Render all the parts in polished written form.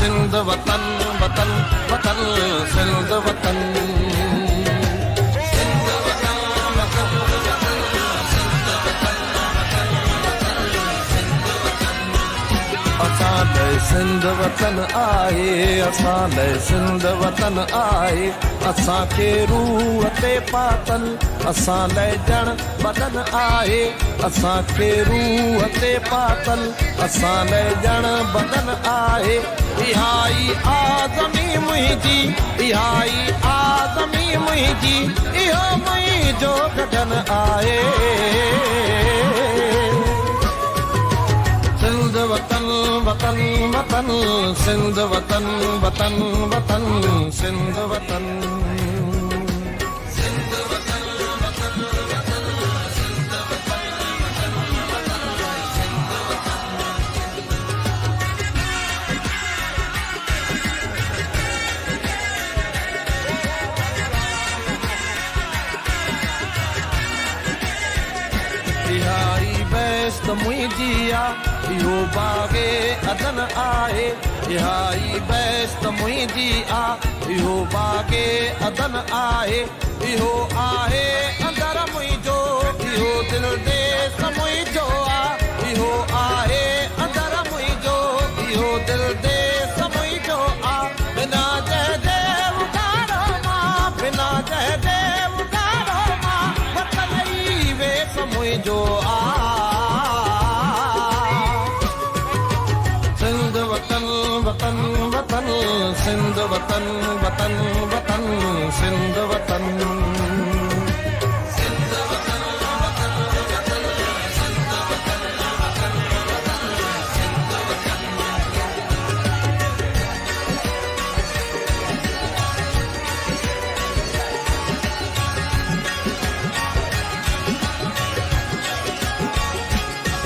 سنڌ وطن وطن وطن سنڌ وطن. اسان لئه سنڌ وطن آهي، اسان لئه سنڌ وطن آهي، اسان کي روح تي پاتل، اسان لئه ڄڻ بدن آهي، اسان کي روح تي پاتل، اسان لئه ڄڻ بدن آهي. اها ئي آزمي منهنجي، اها ئي آزمي منهنجي، اهو منهنجو گگن آهي. سنڌ وطن وطن وطن سنڌ وطن وطن وطن سنڌ وطن. اها ئي بهشت منهنجي آ، اهو باغ عدن آهي. اها ئي بهشت منهنجي آ، اهو باغ عدن آهي. اهو آهي اندر منهنجو، اهو دل ديس منهنجو آ. اهو آهي اندر منهنجو، اهو دل ديس منهنجو آ. بنا جنهن جي اگهاڙو مان، بنا جنهن جي اگهاڙو مان، وطن ئي ويس منهنجو آ. سنڌ وطن وطن وطن سنڌ وطن وطن وطن سنڌ وطن.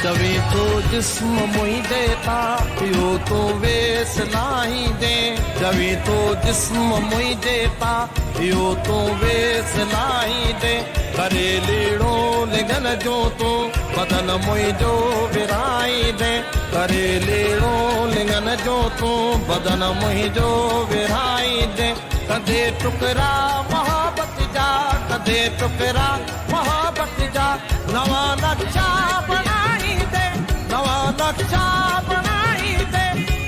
چوي ٿو جسم منهنجي تان اهو تون ويس لاهيندين چوي ٿو جسم منهنجي تان اهو تون ويس لاهيندين ڪري ليڙو لڱن جو تون بدن منهنجو ورهائيندين ڪري ليڙو لڱن جو تون بدن منهنجو ورهائيندين ڪندي ٽڪرا محبت جا ڪندي ٽڪرا محبت جا نوان نقشا بڻائيندي نوان نقشا بڻائيندي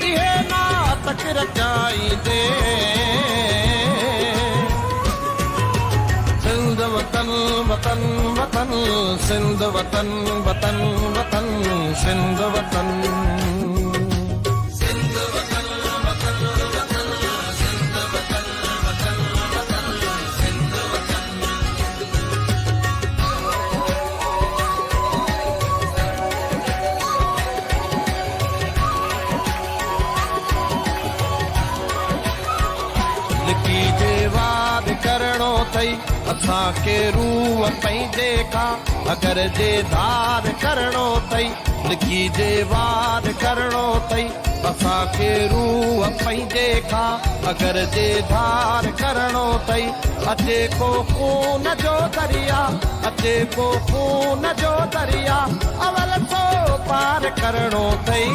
اهي ناٽڪ رچائيندي. سنڌ وطن وطن وطن سنڌ وطن وطن وطن سنڌ وطن. لڪي جي وار ڪرڻو ٿئي اسان کي روح پنهنجي کان اگر جي ڌار ڪرڻو ٿئي لڪي جي وار ڪرڻو ٿئي اسان کي روح پنهنجي کان اگر جي ڌار ڪرڻو ٿئي اچي ڪو خون جو دريا اچي ڪو خون جو دريا اول سو پار ڪرڻو ٿئي.